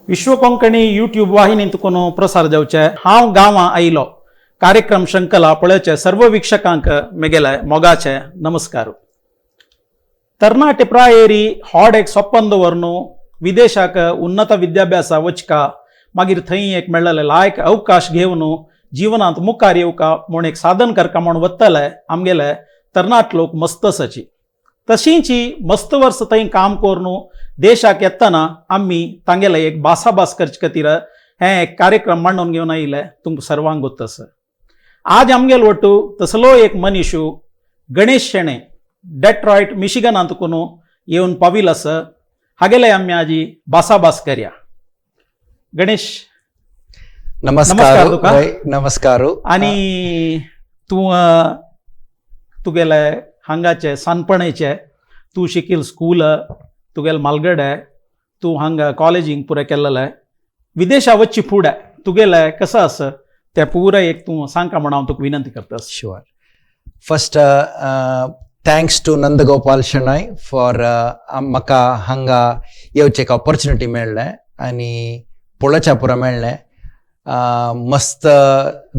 विश्व Konkani YouTube वाहिनींत तुकून प्रसार जावचे हांव गांवां आयलो कार्यक्रम शृंखला पळोवचे सर्व वीक्षकांक मेगेले मोगाचे नमस्कार. तरणाटे प्रायेरी होड एक सपन दवरनु विदेशाक उन्नत विद्याभ्यासा वचका, मागीर थंय एक मेळ्ळेले लायक अवकाश घेवन जिवनांत मुखार येवका म्हूण एक साधन करका म्हूण वतले आमगेले तरणाट लोक मस्त आसाची. तशींची मस्त वर्स थंय काम करून देशाक येतना आमी तांगेले एक भासाभास करचे खातीर हें एक कार्यक्रम मांडून घेवन आयिल्ले तुमकां सर्वांक गोत्त आसा. आज आमगेल वट्टू तसलो एक मनीशू गणेश शेणे डेट्रॉयट मिशिगनांत कोण येवन पाविल आसा. हागेले आमी आजी भासाभास करया. गणेश, नमस्कार नमस्कार. तुका. हय, नमस्कार. आनी तूं तुगेले हांगाचे सानपणेचे तूं शिकील स्कूल तुगेले मालगडे, तूं हांगा कॉलेजींक पुरें केल्लें, विदेशा वच्ची फुडें तुगेलें कसो आसा तें पुराय एक तूं सांगका म्हूण हांव तुका विनंती करता. Sure. First, thanks to Nandagopal Shenoy for म्हाका हांगा येवचें एक ऑपॉर्च्युनिटी मेळ्ळें आनी पळोवच्या पुरो मेळ्ळें. मस्त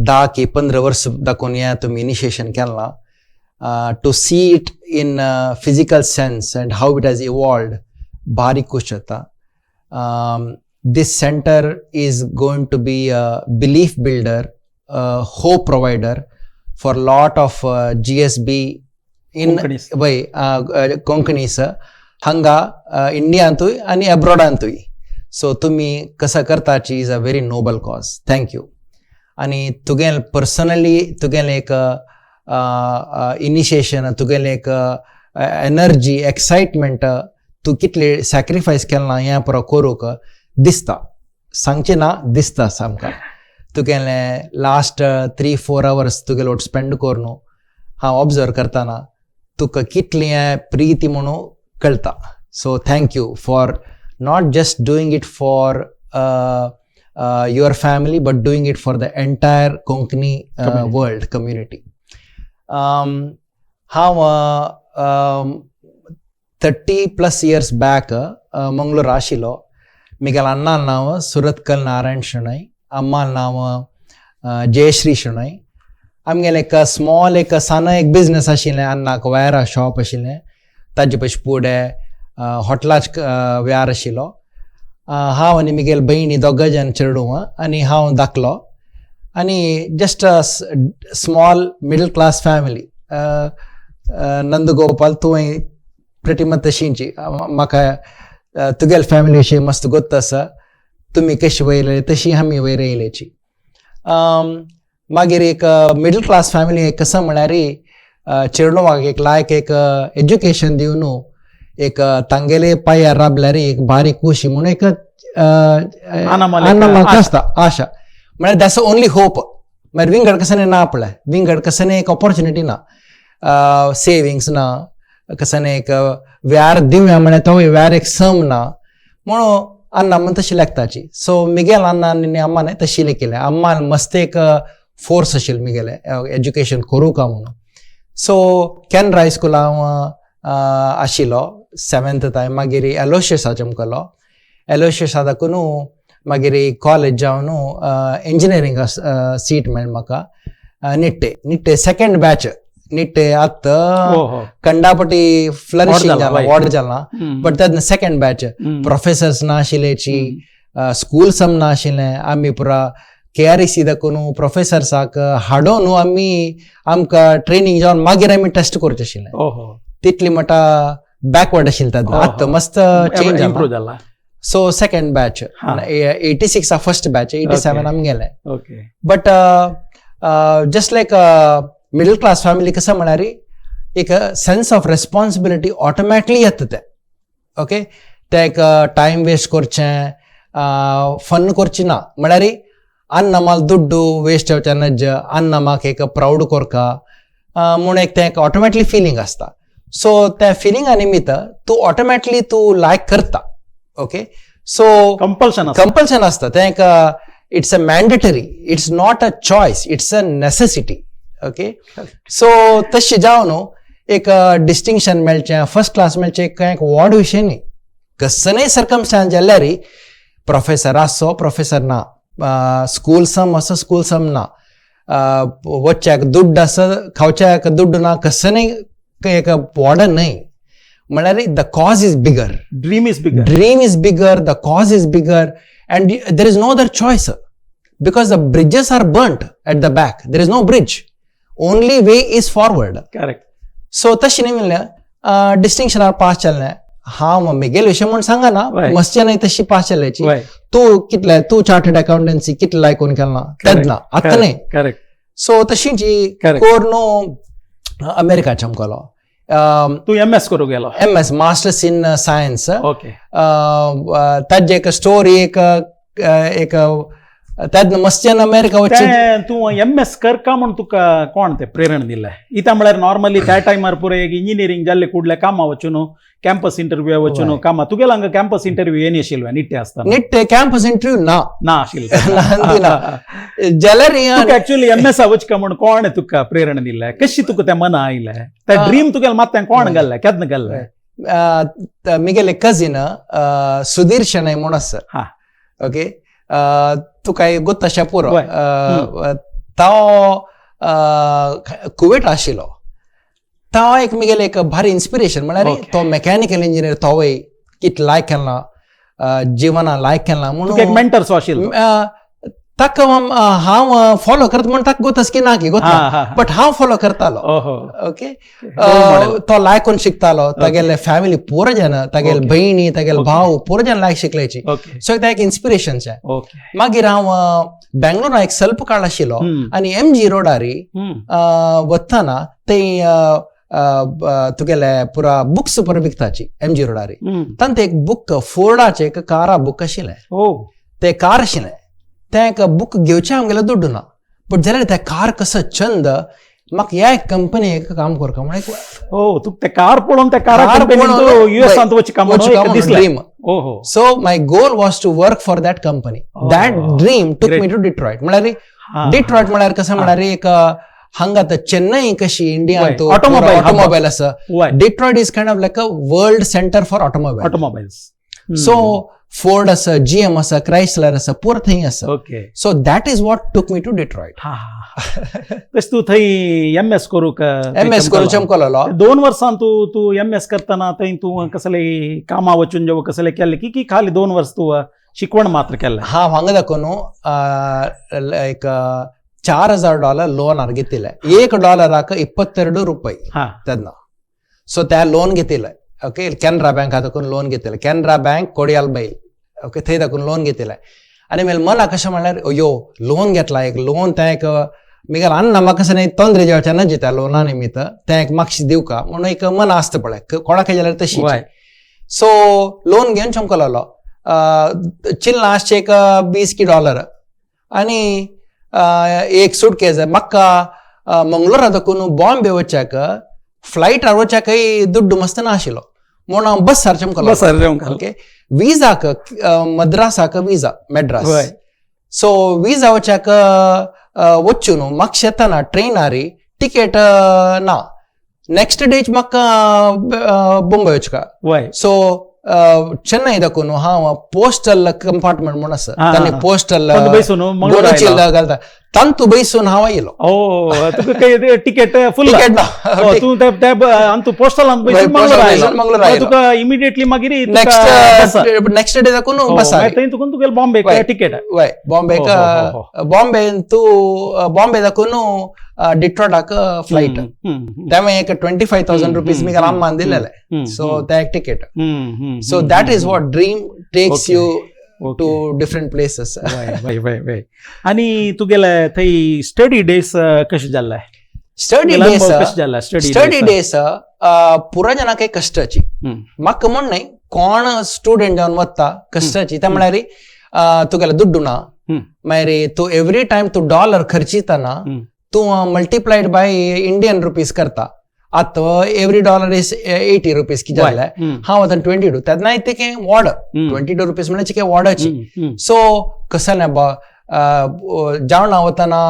10 की 15 वर्स दाखोवन हें तुमी इनिशिएशन केलां. To see it in physical sense and how it has evolved, बारीक खूश जाता. This center is going to be a belief builder, a hope provider for lot of GSB in Konkanis. वय कोंकणीस हांगा इंडियांतूय आनी एब्रॉडांतूय. सो तुमी कसं करताची is a very noble cause. Thank you. आनी तुगेल personally तुगेलें एक इनिशिएशन, तुगेलें एक एनर्जी, एक्सायटमेंट, तूं कितले सॅक्रिफायस केलां हें पुरो करूंक दिसता. सांगचें ना, दिसता सामकां. तुगेलें लास्ट 3-4 अवर्स तुगेले वट स्पेंड करून हांव ऑब्जर्व करतना तुका कितली हें प्रिती म्हणून कळटा. So thank you for not just doing it for your family but doing it for the entire Konkani community. World community. हांव 30+ इयर्स बॅक मंगळूर आशिल्लो. मिगेल अण्णान नांव सुरतकल नारायण शणै, अम्मान नांव जयश्री शणै. आमगेलें एक स्मॉल एक सान एक बिजनस आशिल्लें. अण्णाक वायरा शॉप आशिल्लें, ताजे पयशे फुडें हॉटलाच व्यार आशिल्लो. हांव आनी मिगेल भयणी दोगां जाण चेडूं आनी हांव धाकलो आनी just a small middle class family. Nandagopal, तुवें प्रिटी मच तशींची म्हाका तुगेल फॅमिली विशीं मस्त गोत्त आसा. तुमी कशी वयर येयले तशी आमी वयर येयलेची. मागीर एक मिडल क्लास फॅमिली एक कसं म्हळ्यार चेडवाक एक लायक एक एज्युकेशन दिवन एक तांगेले पांयार राबल्यार एक बारीक खुशी म्हणून एक आनामाल एक आनामाक आशा. आसता आशा. म्हळ्यार that's only hope. मागीर विंगड कसने ना पळय, विंगड कसने एक ऑपॉर्च्युनिटी ना, सेविंग्स ना, कसने एक व्यार दिवया म्हळ्यार तो व्यार एक सम ना म्हणून अण्णा म्हण तशी लेखताची. सो मिगेल अण्णा आनी अम्मान तशी लेखिल्लें. अम्मान मस्त एक फोर्स आशिल्लो मिगेले एज्युकेशन करूं का म्हणून. सो केनरा हायस्कुला हांव आशिल्लो सेवेंथ ताय. मागीर एलोशियसा चमकलो. एलोशियसा दाखून मागीर कॉलेज जावन इंजिनियरींग सीट मेळ्ळें म्हाका निट्टे. निट्टे सेकंड बॅच निट्टे आत हो हो कंडापटी फ्लरिशींग जाला, जाला, व्हड जाला. बट तेन्ना सेकंड बॅच प्रोफेसर्स ना आशिल्ल्याची, स्कूल सम ना आशिल्लें. आमी पुरा केआरईसी दाखोवन प्रोफेसर्साक हाडोवन आमी आमकां ट्रेनींग जावन मागीर आमी टेस्ट करचें आशिल्लें. हो हो तितली म्हणटा बॅकवर्ड आशिल्लें तेन्ना. आतां मस्त चेंज जाला. इम्प्रूव जाला. So second batch 86 first batch, 87 आमगेलें. But just like middle class family कसं म्हळ्यार एक सेन्स ऑफ रेस्पॉन्सिबिलिटी ऑटोमॅटिकली येता तें. ओके, तें एक टायम वेस्ट करचें, फन करचें ना. म्हळ्यार अन्न म्हाल दुड्डू वेस्ट जावचें नज, अन्न म्हाका एक प्रावड करका म्हूण एक तें एक ऑटोमॅटिकली फिलींग आसता. सो त्या फिलिंगा निमित्त तूं ऑटोमॅटिकली तूं लायक करता. ओके, सो कंपल्शन आसा. कंपल्शन आसता तें एक. It's a mandatory, it's not a choice, it's a necessity. Okay, so तशें जावन न्हू एक डिस्टिंक्शन मेळचें, फर्स्ट क्लास मेळचें, एक व्हड विशय न्ही. कसलेय सर्कमस्टांस जाल्यार प्रोफेसर आसो प्रोफेसर ना, स्कूल सम आसो स्कूल सम ना, वच्च्याक दुड्ड आसा खावच्याक दुड्ड ना, कसं एक बॉर्डर न्हय. म्हळ्यार the cause is bigger, dream is bigger, dream is bigger, the cause is bigger, and there is no other choice because the bridges are burnt at the back. There is no bridge, only way is forward. Correct. So तशें न्ही म्हणल्यार डिस्टिंक्शनार pass जालें हांव म्हगेले विशय म्हूण सांगना, मस्ती न्हय तशी पास जाल्याची. तूं कितले तूं चार्टर्ड अकाउंटन्सी कितले लायकून केला तेन्ना, आतां न्हय. करेक्ट. सो तशीची कोर न्हू अमेरिका चमकलो. तूं एम एस करूंक गेलो? MS, masters in science. Okay. ताजे एक स्टोरी एक एक तेन्ना मस्त्यान अमेरिका वचचें. तूं एम एस करका म्हूण तुका कोण तें प्रेरण दिलें? इता म्हळ्यार नॉर्मली त्या टायमार पुराय एक इंजिनियरींग जाल्ले कुडले कामां वचून कॅम्पस इंटरव्यू वचून कामां, तुगेले हांगा कॅम्पस इंटरव्यू येनी आशिल्ले निट्टे आसतना? निट्टे कॅम्पस इंटरव्यू ना. ना आशिल्ले. ना जाल्यार तुका एक्चुअली एम एस वचका म्हूण कोण तुका प्रेरण दिलें? कशी तुका तें मना आयलें? तें ड्रीम तुगेलें मात्तें कोण घाल्लें, केन्ना घाल्लें? म्हगेले कजीन सुधीर शणै म्हूण आसा, ओके, तुका गोत्त अशें पुरो. तो कुवेट आशिल्लो, तो एक म्हगेलें एक भारी इन्स्पिरेशन. म्हळ्यार तो मेकॅनिकल इंजिनियर, तोवूय कितें लायक केलां जिवना लायक केलां म्हणून मेंटर सो आशिल्लो. ताका हांव फॉलो करता म्हूण ताका गोत की ना की गोत, बट हांव फॉलो करतालो. ओके, तो लायकून शिकतालो, तागेले फॅमिली पुरो जाण, तागेले भयणी तागेले भाव पुरो जाण लायक शिकल्याची. सो तें एक इन्स्पिरेशन. मागीर हांव बेंगलोरा एक सल्प काळ आशिल्लो आनी एम जी रोडारी वतना ते तुगेले पुरा बुक्स पुरा विकताची एम जी रोडारी. तांचे एक बूक फोर्डाचे एक कारा बूक आशिल्लें, ते कार आशिल्लें, तें एक बूक घेवचें आमगेलें दुड्डू ना, बट जाल्यार तें कार कसो छंद म्हाका ह्या एक कंपनी काम करता म्हण. ओ तुका तें कार पळोवन त्या कारा युएसांत वचका म्हणून dream. So my goal was to work for that company. That dream took me to Detroit. म्हळ्यार डिट्रॉयट म्हळ्यार कसं म्हळ्यार एक हांगा आतां चेन्नई कशी इंडियांत ऑटोमोबायल आसा, Detroit is kind of like a world centre for automobile. Automobiles. So Ford आसा, जीएम आसा, क्रायसलर आसा, पुरो थंय आसा. So that is what took me to Detroit. तशें तूं थंय एम एस करूंक एम एस करूंक चमकलो. 2 वर्सां तूं तूं एम एस करतना थंय तूं कसले कामां वचून जेव कसले केल्ले की की खाली 2 वर्स तूं शिकवण मात्र केल्लें? हांव हांगा दाखोवन एक $4,000 लोनार घेतिल्लें. $1 22 रुपये तेन्ना. सो त्या लोन घेतिल्लें. ओके, कॅनरा बँका दाखोवन लोन घेतिल्लें, कॅनरा बँक कोडियाल बैल, ओके, थंय दाखोवन लोन घेतिल्लें. आनी मागीर मनाक कशें म्हणल्यार यो लोन घेतला एक लोन तें एक मागीर अन्ना म्हाका कशें न्ही तोंदरे जेवचें ना त्या लोना निमित्त तें एक मातशें दिवका म्हणून एक मना आसता पळय कोणाक जाल्यार तशी. सो लोन घेवन चमकलो, चिल्ला आसचें एक $20 की आनी एक सुटकेज. म्हाका मंगळूरा दाखोवन बॉम्बे वच्याक फ्लायटार वच्याकय दुड्डू मस्त ना आशिल्लो म्हणून हांव बसार चमकलो. ओके, विजाक मद्रासाक विजा मेड्रास, सो विजा वच्याक वच्चू न्हू म्हाका येतना ट्रेनारी टिकेट ना, नेक्स्ट डेज म्हाका बॉम्बे वचका. सो चेन्नई दाखोवन हांव पोस्टल कंपार्टमेंट म्हूण आसा, तांणी पोस्टल घालता, तांतू बैसून हांव आयलो. तुका टिकेट फुल तूं पोस्टलांत मंगळूर, तुका इमिडिएटली मागीर नेक्स्ट डे दाखोवन बसार तुका तुगेले बॉम्बे टिकेट. वय, बॉम्बेक बॉम्बे तूं बॉम्बे दाखोवन डिट्रॉयटाक फ्लायट, तें एक 25,000 रुपीज मिगेल अम्मान दिलेले. सो तें एक ticket. So that is what dream takes you to different places. आनी तुगेले थंय स्टडी डेज कशें जाल्ले? स्टडी डेज कशें जाल्ले? स्टडी डेज पुरा जाणांक कश्टाची, म्हाका म्हण न्हय कोण स्टुडंट जावन वता कश्टाची. ते म्हळ्यार तुगेले दुड्डू ना, मागीर तूं एवरी टायम तूं डॉलर खर्चितना तूं मल्टिप्लायड बाय इंडियन रुपीज करता. आतां एवरी डॉलर is 80 rupees कितें जालें, हांव आतां 22 तेन्ना ते वॉड 22 रुपीज म्हळ्यार चिके वॉडाची. सो कसं ना बा जेवणा वतना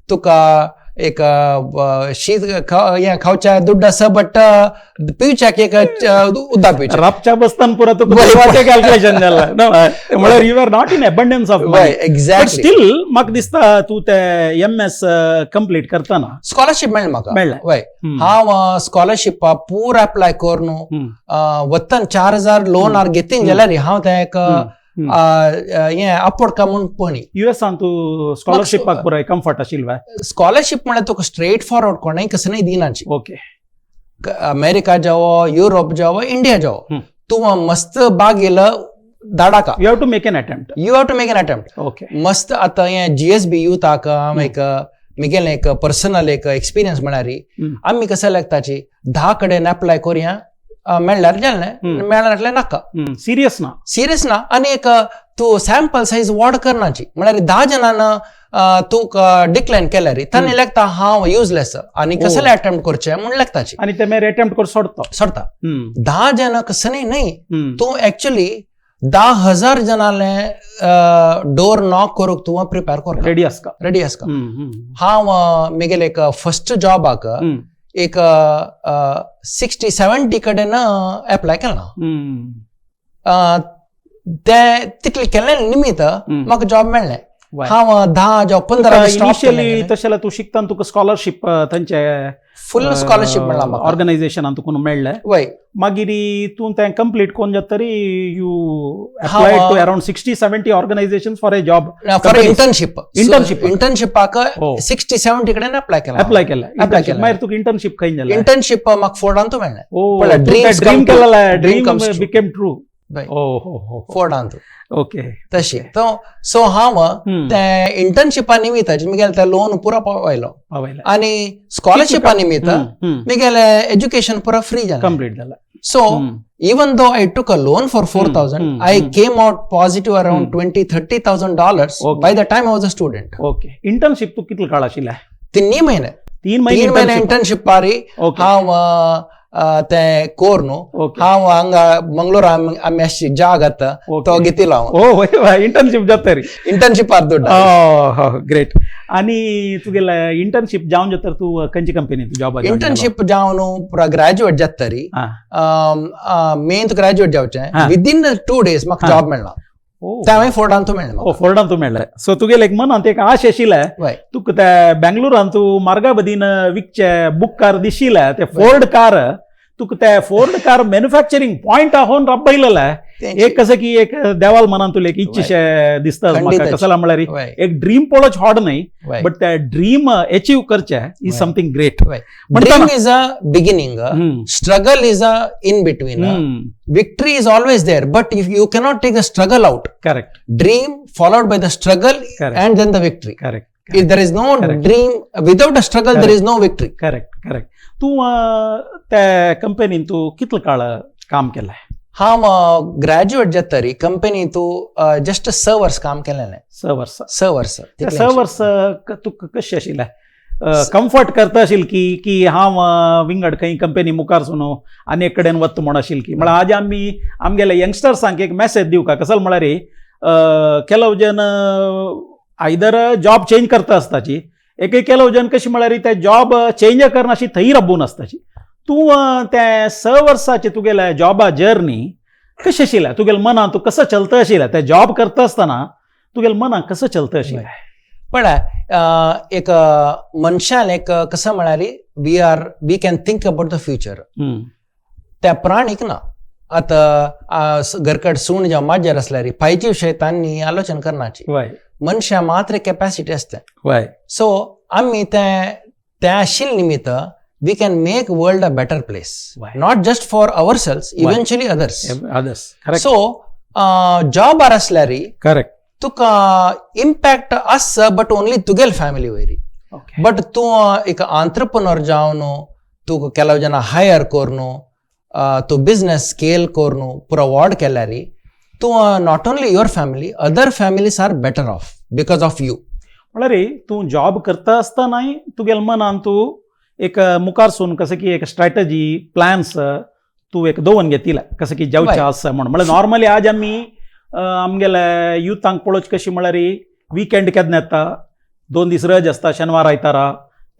तुका एक शीत हें खावच्या दुड्ड आसा बट पिवच्याक एक उदक पिवचें. राबच्या बसतान पुरा तुका देवाचें कॅल्क्युलेशन जालें. म्हळ्यार you are not in abundance of हय, but exactly. Still म्हाका दिसता तूं ते एम एस कंप्लीट करतना स्कॉलरशीप मेळ्ळें म्हाका. मेळ्ळें. वय, हांव स्कॉलरशीप पूरा अप्लाय करून वतन 4000 लोनार घेतीन जाल्यार हांव तें एक हें अफोर्ड का म्हूण पळय. युएसान तूं स्कॉलरशिपाक पुराय कम्फर्ट आशिल्लो? स्कॉलरशीप म्हळ्यार तुका स्ट्रेट फॉरवर्ड कोणें कसं दिनाची. अमेरिका जावो, युरोप जावो, इंडिया जावो, तूं मस्त Baghel धाडाका. You have to make an attempt. You have to make an attempt. मस्त आतां हें जीएसबी युथाक हांव एक मिगेलें एक पर्सनल एक एक्सपिरियन्स म्हळ्यार आमी कसं लागताची 10 कडेन अप्लाय करुया, मेळ्ळ्यार जालें, मेळ्ळ्यार नाका. सिरियस ना. सिरियस ना. आनी एक तूं सॅम्पल सायज वाड करनाची, म्हळ्यार 10 जाणान तूं डिक्लायन केल्यार तांणी लागता हांव युजलेस आनी कसले अटेम्प्ट करचें म्हूण लागताची. आनी ते मागीर अटेम्प्ट करून सोडता. सोडता. 10 जाणां कसं न्हय, तूं एक्चुअली 10,000 जाणांले डोर नॉक करूंक तूं प्रिपेर कर. रेडी आसका. रेडी आसका. हांव मिगेले एक फर्स्ट जॉबाक एक 60-70 कडेन एप्लाय केला. ते तितले केल्ले निमित्त म्हाका जॉब मेळ्ळें. हांव 10 जावं 15. इनिशियली तशें जाल्यार तूं शिकतना तुका स्कॉलरशीप थंयचे फुल स्कॉलरशीप मेळ्ळा म्हाका. ऑर्गनायझेशनान तुका मेळ्ळें. वय. मागीर तूं तें कंप्लीट करून जातरी you applied to around 60-70 organisation for a job. For internship. Internship. इंटर्नशिपाक 60-70 कडेन अप्लाय केला. अप्लाय केलें. अप्लाय केलें. मागीर तुका इंटर्नशीप खंय जालें? इंटर्नशीप म्हाका फोर्डांतू मेळ्ळें. ड्रीम केलें, ड्रीम बिकेम ट्रू. ओ हो, फोर्डांत. तशी तो सो हांव ते इंटर्नशिपा निमित्त मिगेले ते लोन पुरा पावयलो आनी स्कॉलरशिपा निमित्त मिगेले एज्युकेशन पुरा फ्री जालें. कंप्लीट जालें. So even though I took a loan for 4,000, I came out positive around $20-30,000 by the time I was a student. Okay. Internship तूं कितलो काळ आशिल्लें? 3 महिने. 3 महिने. 3 महिने इंटर्नशिप पारी हांव ते कोर न्हू हांव हांगा मंगलोर आमी अशी जाग आतां तो घेतिलो हांव. ओ वय, इंटर्नशीप जाता रे. इंटर्नशिपार दुड्ड. ग्रेट. आनी तुगेले इंटर्नशीप जावन जाता तूं खंयची कंपनी जॉब? इंटर्नशीप जावन पुरा ग्रॅज्युएट जाता री, मेन ग्रॅज्युएट जावचें, विदीन 2 डेज म्हाका जॉब मेळ्ळा. तें हांवें फोर्डांतू मेळ्ळें. फोर्डांतू मेळ्ळें. सो तुगेलें एक मनांत एक आश आशिल्लें, तुका ते बेंगलोरांत तूं मार्गा बदीन विकचे बूक कार दिशिल्लें ते फोर्ड कार, तुका ते फोर्ड कार मॅन्युफॅक्चरींग पॉयंट आहोन रब्बयलेलें. एक कसं की एक देवाल मनांत तुला एक इच्छेशें दिसता म्हाका. कसं म्हळ्यार एक ड्रीम पळोवच हॉड न्हय, बट ते ड्रीम अचीव करचें is something great. Dream is a beginning, struggle is a in between, victory is always there, but if you cannot take the struggle out. Correct. Dream followed by the struggle and then the victory. Correct. If there is no dream, without a struggle, there is no victory. Correct, correct. तूं त्या कंपनीन तूं कितलो काळ काम केलें? हांव graduate जाता री कंपनी तूं जस्ट 6 वर्स काम केलें. 6 वर्स. 6 वर्स. 6 वर्स तुका कशें आशिल्लें? कम्फर्ट करता आशिल्लें की की हांव विंगड खंय कंपनी मुखार सून आनी एक कडेन वता म्हूण आशिल्लें की? म्हळ्यार आज आमी आमगेले यंगस्टर्सांक एक मॅसेज दिवका कसो म्हळ्यार ಕೆಲವು जन आयदर जॉब चेंज करता आसताची, एक ಕೆಲವು जन कशें म्हळ्यार ते जॉब चेंज करनाशी थंय रब्बून आसताची. तूं ते 6 वर्साचे तुगेले जॉबा जर्नी कशें आशिल्लें? तुगेले मनांत तूं कसो चलता आशिल्लें? ते जॉब करता आसतना तुगेले मनांत कसो चलता आशिल्लें? पळय, एक मनशान एक कसं म्हळ्यार we can think about the future. त्या प्राणीक ना. आतां घरकड सूण जावं माजर आसल्यार पायचे विशय तांणी आलोचन करनाची. मनशा मात्र कॅपॅसिटी आसता. सो आमी ते आशिल्ले निमित्त we can make world a better place, not just for ourselves, eventually others. So जॉबार आसल्यार करेक्ट तुका इम्पॅक्ट आसा, बट ओनली तुगेल फॅमिली वयरी. बट तूं एक आंत्रप्रनर जावन तुका ಕೆಲವು ಜನ हायर करून तूं बिजनेस स्केल करून पुरो व्हड केल्यार तूं not only your family, other families are better off because of you. म्हळ्यार तूं जॉब करता आसतनाय तुगेले मनान तूं एक मुखार सून कसं की एक स्ट्रॅटजी प्लॅन्स तूं एक दवरून घेतिला कसं की जेवचें आसा म्हण. म्हळ्यार नॉर्मली आज आमी आमगेले युथांक पळोवचें कशें म्हळ्यार विकेंड केन्ना येता, 2 दीस रज आसता, शेनवार आयतारा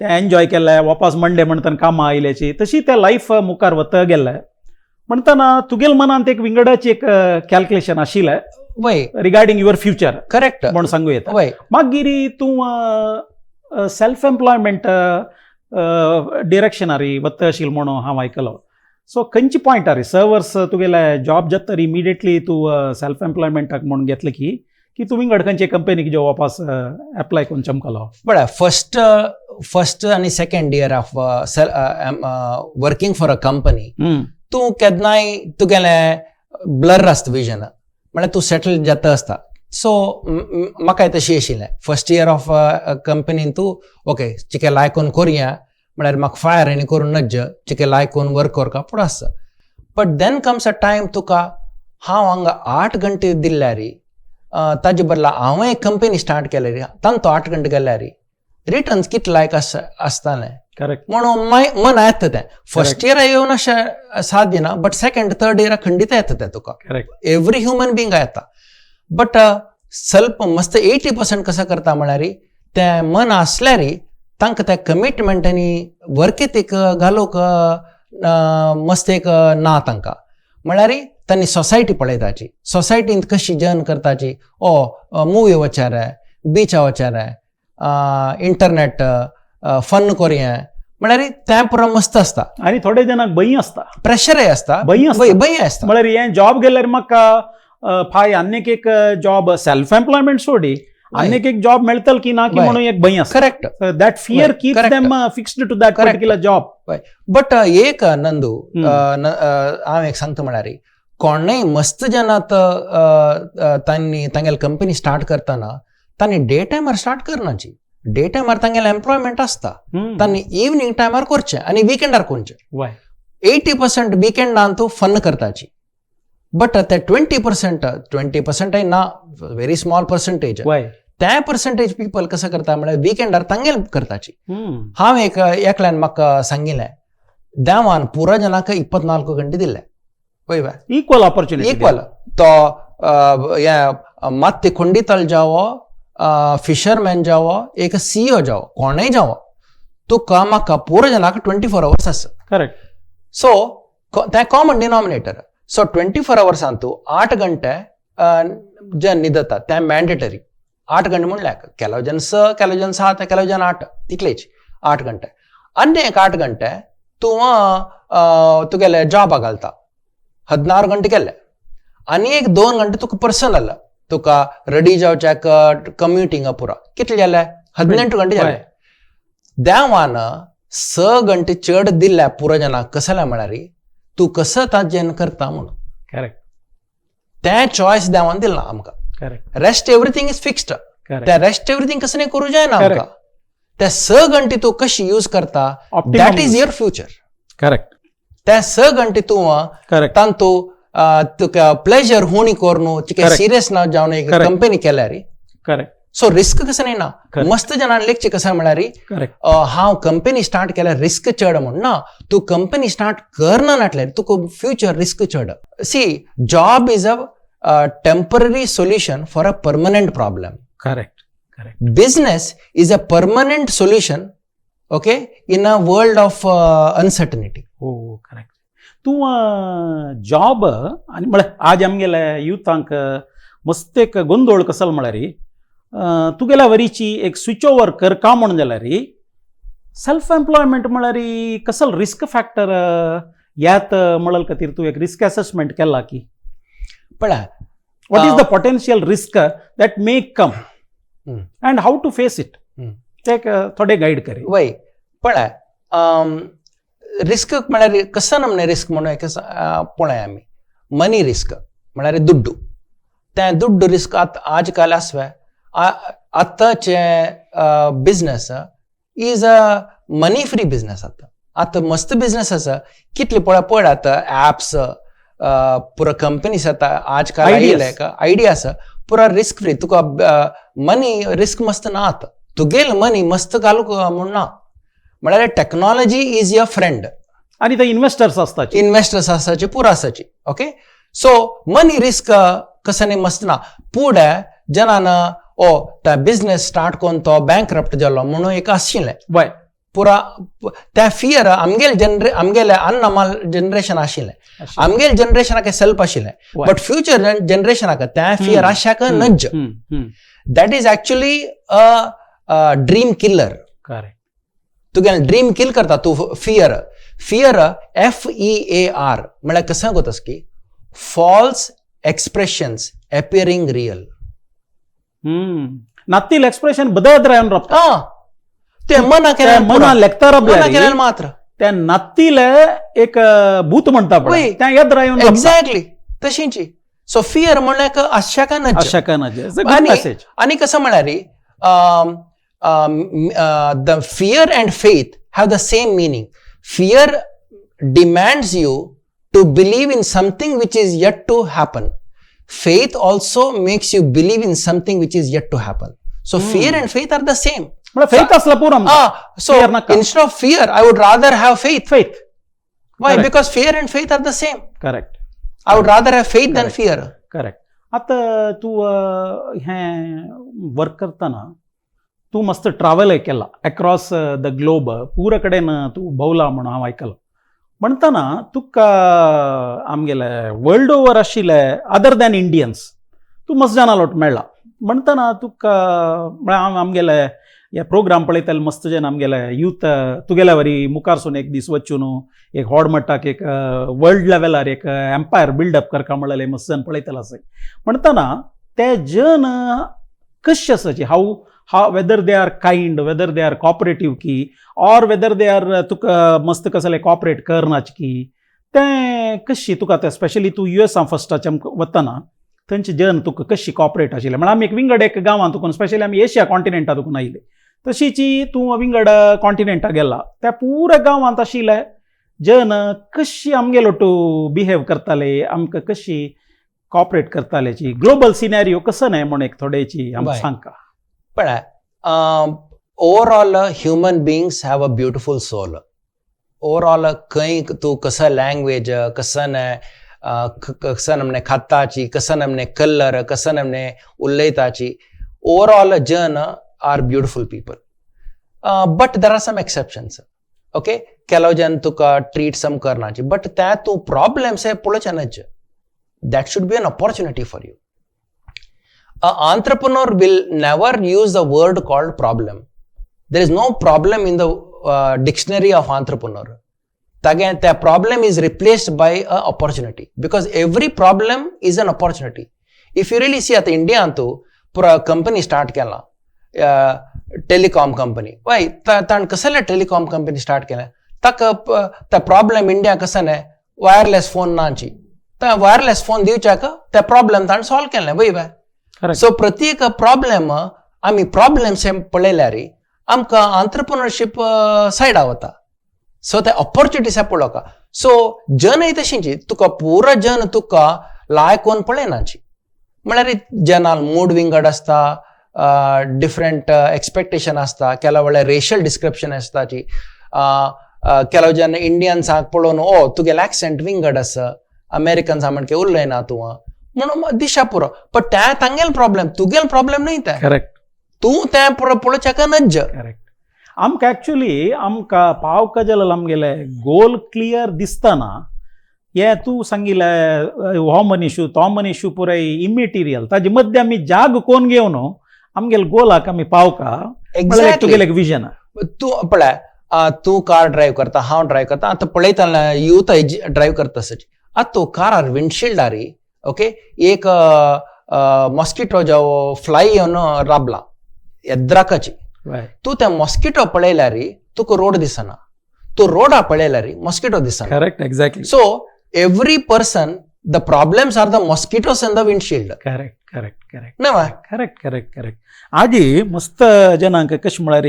तें एन्जॉय केलें, वापस मंडे म्हणटना कामां आयल्याची तशी तें लायफ मुखार वता गेलें. म्हणटना तुगेल मनांत एक विंगडाची एक कॅल्क्युलेशन आशिल्लें वय रिगार्डींग your future correct म्हूण सांगू येता. वय मागीर तूं सेल्फ एम्प्लॉयमेंट डिरेक्शनारी वता आशिल्लो म्हणून हांव आयकलो. सो खंयचे पॉयंटार स वर्स तुगेले जॉब जाता इमिडिएटली तूं सेल्फ एम्प्लॉयमेंटाक म्हणून घेतलें की की तूं विंगड खंयचे कंपनीक जो वापस एप्लाय करून चमकलो? बरं, फर्स्ट फर्स्ट आनी second year of working for a company तूं केन्नाय तुगेलें ब्लर आसता विजन, म्हळ्यार तूं सेटल जाता आसता. सो म्हाकाय तशी आशिल्लें. फर्स्ट इयर ऑफ कंपनीन तूं ओके चिके लायकून करुया, म्हळ्यार म्हाका फायर आनी करूं नज्ज, चिके लायकून वर्क करपा पुरो आसता. But then comes a time तुका हांव हांगा 8 घंटे दिल्यारी ताजे बदला हांवें एक कंपनी स्टार्ट केल्यारी तांतो 8 घंटे गेल्यारी रिटर्न्स कितले लायक आसतालें. म्हणून मन येता तें फर्स्ट इयर येवन अशें साथ दिना, बट सेकंड थर्ड इयर खंडीत येता तें तुका. एवरी ह्युमन बिंग येता, बट ಸ್ವಲ್ಪ मस्त 80% कसं करता म्हळ्यार तें मन आसल्यार तांकां तें कमिटमेंट आनी वर्क एथीक घालूंक मस्त एक ना तांकां. म्हळ्यार तांणी सोसायटी पळयताची, सोसायटींत कशी जर्न करताची, ओ मुवी वचर, बिचा वचर, इंटरनेट फन करुया, म्हळ्यार तें पुरो मस्त आसता. आनी थोडे जाणांक भंय आसता. प्रेशरय आसता. भंय आसता. भंय भंय आसता. म्हळ्यार हें जॉब गेल्यार म्हाका फाय आनीक एक जॉब, सेल्फ एम्प्लॉयमेंट सोडी, आनीक एक जॉब मेळटल की ना की म्हणून एक भंय आसता. That fear keep them fixed to that particular job. But एक नंदू, हांव एक सांगता, म्हळ्यार कोणूय मस्त जनात तांणी तांगेले कंपनी स्टार्ट करतना तांणी डे टायमार स्टार्ट करनाची. डे टायमार तांगेले एम्प्लॉयमेंट आसता, तांणी इवनींग टायमार करचें आनी विकेंडार करचें. 80% विकेंडान तूं फन करताची, बट ते 20%, 20% ना, व्हेरी स्मॉल पर्संटेज. त्या पर्संटेज पीपल कसं करता म्हळ्यार विकेंडार तांगेल करताची. हांव एक एकल्यान म्हाका सांगिल्लें, देवान पुरा जनाक 24 घंटे दिल्ले वय वा? Equal opportunity. Equal. तो हे मात्ती खुंडीतल जावो, फिशरमॅन जावो, एक सीईओ जावो, कोणूय जावो, तुका म्हाका पुरा जनाक 24 आवर्स आसा. सो तें कॉमन डिनॉमिनेटर. सो 24 आवर्सान तूं 8 घंटे जन न्हिदता, तें मॅन्डेटरी 8 घंटे म्हणल्यार ಕೆಲವು जन 6, ಕೆಲವು जन 7, ಕೆಲವು जन 8, तितलेच 8 घंटे. आनी एक 8 घंटे तूं तुगेले जॉबाक घालता, 16 घंटे केले. आनी एक 2 घंटे तुका पर्सनल, तुका रेडी जावच्याक, कम्युटींग पुरा, कितले जाले? 18 घंटे जाले. देवान 6 घंटे चड दिल्या पुरा जनाक, कसले म्हळ्यार तूं कसं ताजेन करता म्हणून. तें चॉयस देवान दिलां आमकां. Rest everything is fixed. ते रेस्ट एवरीथींग कसं नाही करू जायना आमकां. ते 6 घंटे तूं कशी यूज करता, that is your future. ते 6 घंटे तूं तांतू तुका प्लेजर होणी करून तुका सिरियस ना जावन एक कंपनी केल्यार, सो रिस्क कसं नाही ना. मस्त जणांनी लेखचे कसं म्हळ्यार हांव कंपनी स्टार्ट केल्यार रिस्क चड म्हण ना. तूं कंपनी स्टार्ट करना नाटल्यार तुका फ्युचर रिस्क चड. See, job is a temporary solution for a permanent problem. Correct correct Business is a permanent solution, okay, in a world of uncertainty. हो, करेक्ट. तूं जॉब आनी म्हळ्यार आज आमगेले युथांक मस्त एक गोंदोळ कसल म्हळ्यार तुगेल्या वरीची एक स्विच ओवर करका म्हूण जाल्यार सेल्फ एम्प्लॉयमेंट म्हळ्यार कसल रिस्क फॅक्टर यात म्हणल खातीर तूं एक रिस्क एसेसमेंट केला की? पळय. What is the potential risk that may come and how to face it? ते एक थोडे गायड करे. वय, पळय, रिस्क म्हळ्यार कसं नमने रिस्क म्हणून एक पळय आमी, मनी रिस्क म्हळ्यार दुड्डू. तें दुड्डू रिस्क आतां आज काल आसवे. आतांचे business is a money free business. आतां आतां मस्त बिझनेस आसा कितले पळय पळय, आतां ॲप्स पुरो कंपनीज आतां आज काल Ideas. आयिल्ले आयडिया आसा पुरो रिस्क फ्री. तुका मनी रिस्क मस्त ना आतां. तुगेल मनी मस्त घालूंक म्हूण ना, म्हळ्यार technology is your friend. आनी ते इन्व्हेस्टर्स आसताचे. इन्व्हेस्टर्स आसाचे, पुरो आसाची. ओके, सो मनी रिस्क कसं न्ही मस्त ना. पूण जनान ओ त्या बिझनेस स्टार्ट करून तो बँकरप्ट जालो म्हणून एक आशिल्लें. पुरा त्या फियर आमगेले जनरे आमगेले अन्नमाल जनरेशन आशिल्लें, आमगेले जनरेशनाक सेल्फ आशिल्लें, बट फ्युचर जनरेशनाक त्या फियर आशाक नज्ज. That is actually a dream killer. Correct. तुगेलें ड्रीम किल करता तूं. Fear, fear, FEAR म्हळ्यार कसं कोतस की फॉल्स एक्सप्रेशन्स एपियरिंग रियल. नातील एक्सप्रेशन बदलत रावन रावता. आं, ते मना केल्यार, मना लेखता मना केल्यार मात्र त्या नातील एक भूत म्हणता पळय, त्या येत रावन. एक्झॅक्टली तशींची. सो फियर म्हणल्यार आशाका नज्ज. आशाका नज्ज. आनी कसं म्हळ्यार the fear and faith have the same meaning. Fear demands you to believe in something which is yet to happen. Faith also makes you believe in something which is yet to happen. So fear and faith are the same. Faith असला पुरो. So instead of fear, I would rather have faith. Faith. Why? Because fear and faith are the same. Correct. I would rather have faith than fear. Correct. आता तू हें work करतना तूं मस्त ट्रॅव्हलय केला across the globe, पुरा कडेन तूं भोंवला म्हणून हांव आयकलां. म्हणटना तुका आमगेले वर्ल्ड ओवर आशिल्ले अदर दॅन इंडियन्स तूं मस्त जाणां लोट मेळ्ळा. म्हणटना तुका म्हळ्यार हांव आमगेले हे प्रोग्राम पळयताले, मस्त जन आमगेले यूथ तुगेल्या वरी मुखार सून एक दीस वचून एक व्हड मट्टाक एक वर्ल्ड लेवलार एक एम्पायर बिल्डअप करका म्हणलेले मस्त जन पळयतले आसा. म्हणटना ते जन कशे आसाची, how whether they are kind, whether they are cooperative की ऑर वेदर they are तुका मस्त कसले कॉपरेट करनाच की, तें कशी तुका तें स्पेशली तूं युएसान फस्टाचे वतना थंयचे जन तुका कशी कॉपरेट आशिल्ले? म्हळ्यार आमी एक विंगड एक गांवांत तुका, स्पेशली आमी एशिया कॉन्टिनेंटा तुका आयले, तशीची तूं विंगड कॉन्टिनेंटा गेला, त्या पुऱ्या गांवांत आशिल्ले जन कशी आमगेलो टू बिहेव करताले, आमकां कशी कॉपरेट करताले, ग्लोबल सिनेरियो कसो न्हय म्हूण एक थोडेची आमकां सांगका. पळय, overall human beings have a beautiful soul. Overall खंय तूं कसो लँग्वेज, कसो कसो नमने खाताची, कसो नमने कलर, कसो नमने उलयताची, ओवरऑल जन are beautiful people. But there are some exceptions. Okay, ಕೆಲವು ಜನ ತುका ट्रीट सम करनाची, बट त्या तूं प्रॉब्लेम्स हे पळोवचे न्हय. That should be an opportunity for you. A entrepreneur will never use the word called problem. There is no problem in the dictionary of entrepreneur. Again, the problem is replaced by an opportunity, because every problem is an opportunity. If you really see at India antu pura company start kela, telecom company. Why? Tan kasale telecom company start kela. Tak the problem India kasane wireless phone naanchi. Ta wireless phone diuchaka the problem tan solve kela. Why? So प्रत्येक problem आमी problems हे पळयल्यार आमकां आंत्रप्रिनरशीप सायडा वता. So ते opportunities पळोवका. So जनय तशींची तुका पुरो जन तुका लायक कोन पळयनाची. म्हळ्यार जनाल मूड विंगड आसता, डिफरंट एक्सपेक्टेशन आसता, केला वेळार रेशियल डिस्क्रिप्शन आसताची. केला जन इंडियन्सांक पळोवन ओ तुगेले एक्सेंट विंगड आसा, अमेरिकन्सां म्हणके उलयना तूं म्हणून दिशा पुरो. बट त्या तांगेल प्रॉब्लेम, तुगेल प्रॉब्लेम न्हय तें. करेक्ट. तूं तें पळोवच्याक नज्ज. करेक्ट. आमकां एक्चुली आमकां पावका जाल्यार आमगेले गोल क्लियर दिसतना हें तूं सांगिल्लें हो मनीशू तो मनीशू पुराय इमेटिरियल, ताजे मद्दे आमी जाग कोन घेवन आमगेले गोलाक आमी पावका. एक्झॅक्टली तुगेलें एक विजन. तूं पळय, तूं कार ड्रायव करता, हांव ड्रायव करता, आतां पळयता यूथ ड्रायव करता आसची. आतां तूं कारार विंडशिल्डारी ओके एक मॉस्किटो जो फ्लाय येवन राबला एद्राकाची, तूं त्या मॉस्किटो पळयल्यार तुका रोड दिसना, तूं रोडा पळयल्यार मॉस्किटो दिसना. Correct, exactly. So every person the problems are the mosquitoes in the windshield. Correct, correct, correct. न्हय? Correct, correct, correct. आजी मस्त जनांक कशें म्हळ्यार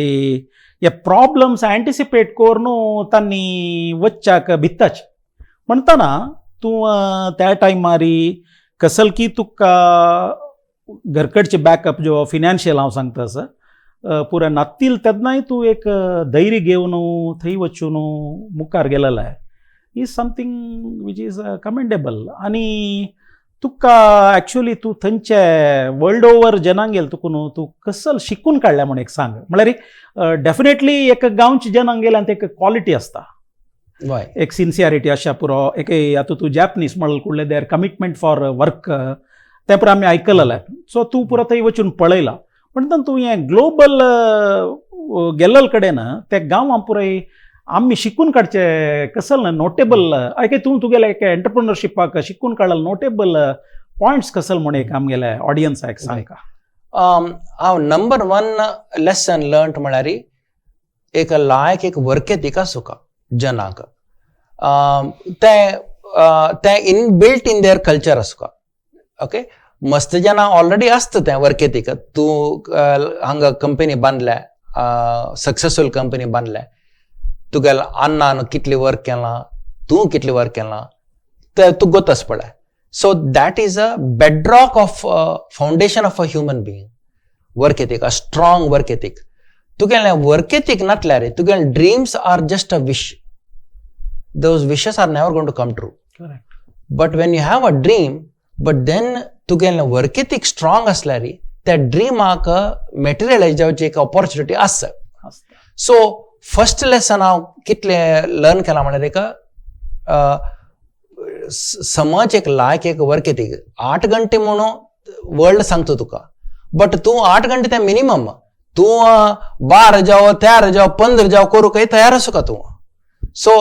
हे प्रॉब्लम्स एंटिसिपेट करून तांणी वच्चाक भित्ताच. म्हणटना तूं त्या टायमार कसल की तुका घरकडचे बॅकअप जो फिनान्शियल हांव सांगता आसा पुरा नातील तेन्नाय तूं एक धैर्य घेवन थंय वचून मुखार गेलेलो is something which is commendable. आनी तुका एक्चुअली तूं थंयचे वर्ल्ड ओवर जनांगेल तुका न्हू तूं कसल शिकून काडल्या म्हण एक सांग. म्हळ्यार डेफिनेटली एक गांवचे जनांगेल्यान एक क्वॉलिटी आसता, वय एक सिन्सियरिटी आशा पुरो. एक आतां तूं जॅपनीस म्हणल कुडले there commitment for work तें पुरो आमी आयकलेलें. सो तूं पुरो थंय वचून पळयलां म्हणटना तूं हें ग्लोबल गेल्ले कडेन ते गांवां पुराय आमी शिकून काडचे कसल नोटेबल आयके तूं तुगेले एक एंटरप्रिनरशिपाक शिकून काडले नोटेबल पॉयंट्स कसल म्हण एक आमगेले ऑडियन्साक सांग. हांव नंबर वन लेसन लर्न म्हळ्यार एक लायक एक वर्क एथीक आसूका जनाक, तें तें इनबिल्ट इन there culture आसूका. ओके, मस्त जाणां ऑलरेडी आसता तें वर्क एथीक. तूं हांगा कंपनी बांदल्या, सक्सेसफूल कंपनी बांदल्या, तुगेल्या अन्नान कितलें वर्क केलां, तूं कितलें वर्क केलां तें तूं गोत पळय. So that is a bedrock of foundation of a human being, work ethic, a strong work ethic. तुगेलें वर्क एथीक नासल्यार तुगेले dreams are just a wish, those wishes are never going to come true. Correct. But when you have a dream, but then तुगेलें work ethic strong आसल्यार त्या ड्रीमाक मटेरियलायज जावची एक opportunity आसा. So first lesson हांव कितलें लर्न केलां म्हळ्यार एक समज एक लायक एक वर्क एथीक. 8 घंटे म्हणून वर्ल्ड सांगता तुका, बट तूं 8 घंटे ते मिनिमम तूं 12 जावं 13 जावं 15 जावं करूंक तयार आसूका तूं. So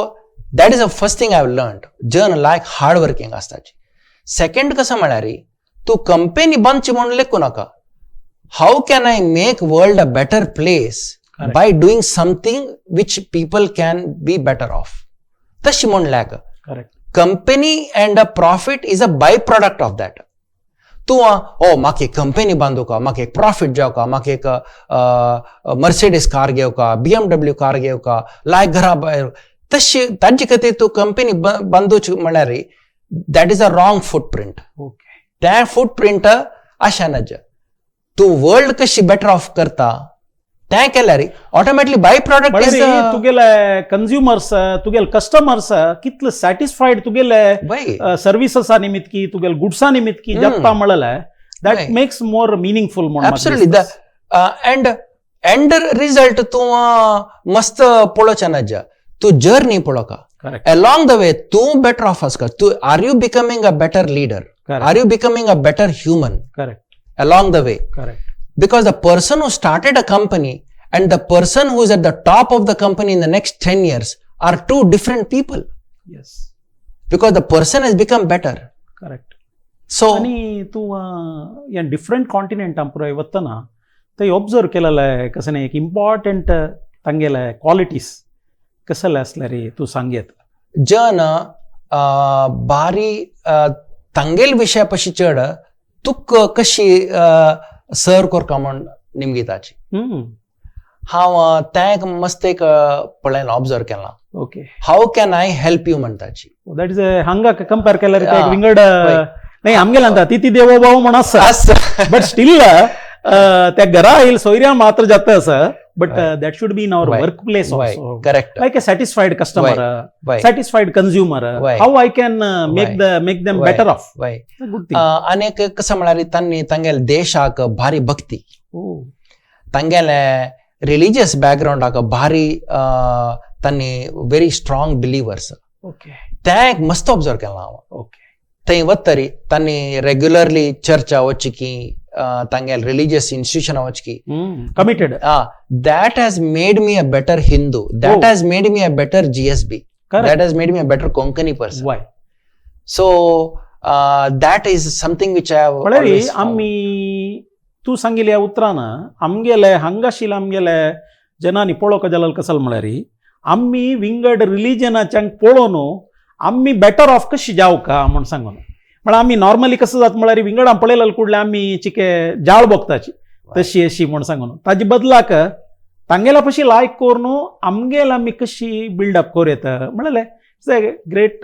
that is a first thing I have learn, जन लायक हार्ड वर्किंग आसताची. सेकंड कसं म्हळ्यार तूं कंपनी बांदची म्हणून लेखू नाका, how can I make world a better place by doing something which people can be better off, तशी म्हूण लेख. Correct. Company and a profit is a by product of that. तूं ओ म्हाका एक कंपनी बांदूका, म्हाका एक प्रॉफीट जावका, म्हाका एक मर्सिडीज कार घेवका, BMW car घेवका, लायक घरा भायर, तशी ताजे खातीर तूं कंपनी बांदूच म्हळ्यार that is a wrong footprint. Okay. तें फूट प्रिंट अशें नज. तूं वर्ल्ड कशी बेटर ऑफ करता तें केल्यार ऑटोमॅटिकली बाय प्रॉडक्ट is म्हळ्यार तुगेले कंज्युमर्स, तुगेले कस्टमर्स कितले सॅटिस्फायड तुगेले वय सर्विससा निमित्त, तुगेले गुड्सा निमित्त जाता म्हणलें, that makes more meaningful म्हण. Absolutely. The and end result तूं मस्त पळोवचें नज, तूं जर्नी पळोवका. करेक्ट. अलॉंग the way तूं बेटर ऑफ आसका, तूं are you becoming a better leader, are you becoming a better human correct along the way. Correct. Because the person who started a company and the person who is at the top of the company in the next 10 years are two different people. Yes. Because the person has become better. Correct. So आनी तूं ह्या different कॉन्टिनेंटां पुराय वतना थंय observe केलेलें कसलें एक important तांगेले क्वॉलिटीज कसले आसल्यार तूं सांगयत? जन बारी तांगेल विशया पशी चड तुक कशी सर करका म्हण निमगिताची. हांव तें एक मस्त एक पळयलां, ऑब्जर्व केलां. Okay. How can I help you म्हणटाची. That is हांगा कंपेर केल्यार ते एक विंगड वय. नाही आमगेले अंत अतिथी देवो भव म्हण आसा, बट स्टील त्या घरा येयल सोयऱ्या मात्र जाता आसा, but that should be in our work place also. Correct. Like a satisfied customer, satisfied consumer, how I can make the make them better off, good thing. आनी एक कसं म्हळ्यार तांणी तांगेले देशाक भारी भक्ती, तांगेले रिलीजियस बॅकग्रावंडाक भारी तांणी व्हेरी स्ट्रॉंग बिलिवर्स. ओके. तें एक मस्त ऑब्जर्व केलां हांव. ओके. थंय वतरी तांणी रेग्युलरली चर्चा वचची की तांगेले रिलीजियस इन्स्टिट्यूशन वचची की committed. That has made me a better Hindu, that has made me a better GSB, that has made me a better Konkani person. Why? So that is something which I have म्हळ्यार आमी तूं सांगिल्ल्या ह्या उतरान आमगेले हांगाशील आमगेले जनांनी पळोवंक जाल्यार कसल म्हळ्यार आमी विंगड रिलिजनाच्यांक पळोवन आमी बेटर ऑफ कशी जावका म्हूण सांगून. म्हळ्यार आमी नॉर्मली कसं जाता म्हळ्यार विंगडां पळयलें कुडलें आमी चिके जाळ भोगताची तशी अशी म्हूण सांगून, ताजे बदलाक तांगेल्या पशी लायक करून आमगेल आमी कशी बिल्डअप करूं येता म्हणलें it's a great